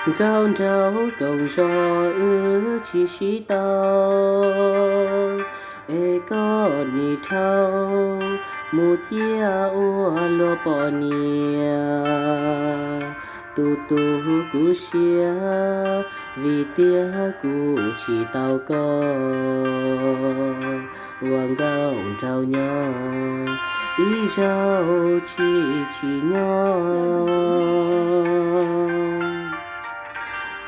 Nkauj nraug koom zos wb tsis sib tau, es koj nim dhau mus ciaj ua luag poj niam. Tus tus kuv siab, vim tias kuv tsis tau koj, ua nkauj nraug nyob ib zaug tsis tsim nyog.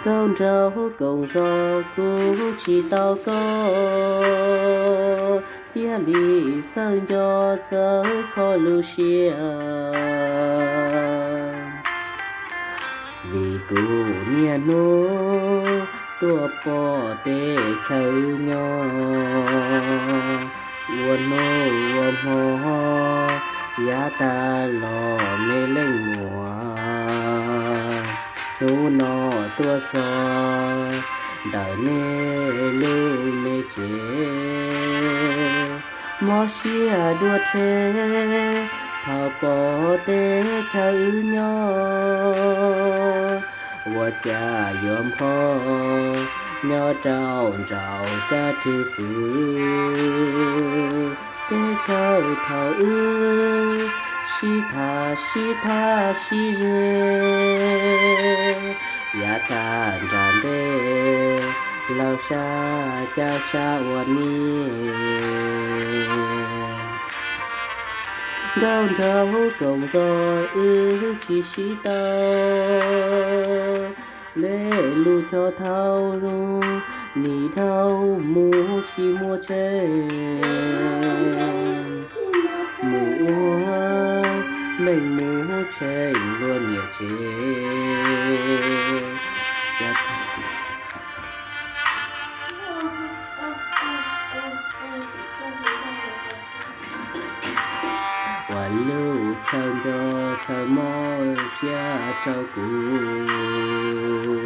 Nkauj nraug koom zos kuv tsis tau koj, thiaj li txawj nco txawj kho lub siab. Vim kuv niaj hnub tuaj pom teb chaws nyob, ua hnub ua hmo yav tag los me leej muam. Hnub no tuaj txog ntawm nej lub me tsev, mob siab dua rhe thaum pom teb chaws wb nyob. Ua cas yuav npho nyob rau nraum kab rwg xwb. Teb chaws thaum wb sib tham sib tham sib ze, yav tag nram ntej laus sab caj sab ua niam. Nkauj nraug koom zos wb tsis sib tau, lej lub coj thaum ub nim dhau mus tsis muaj tseeb, mus ua neej mus tsheej luag niam tsev. Ua lub chaw nco chaw mob siab rau kuv.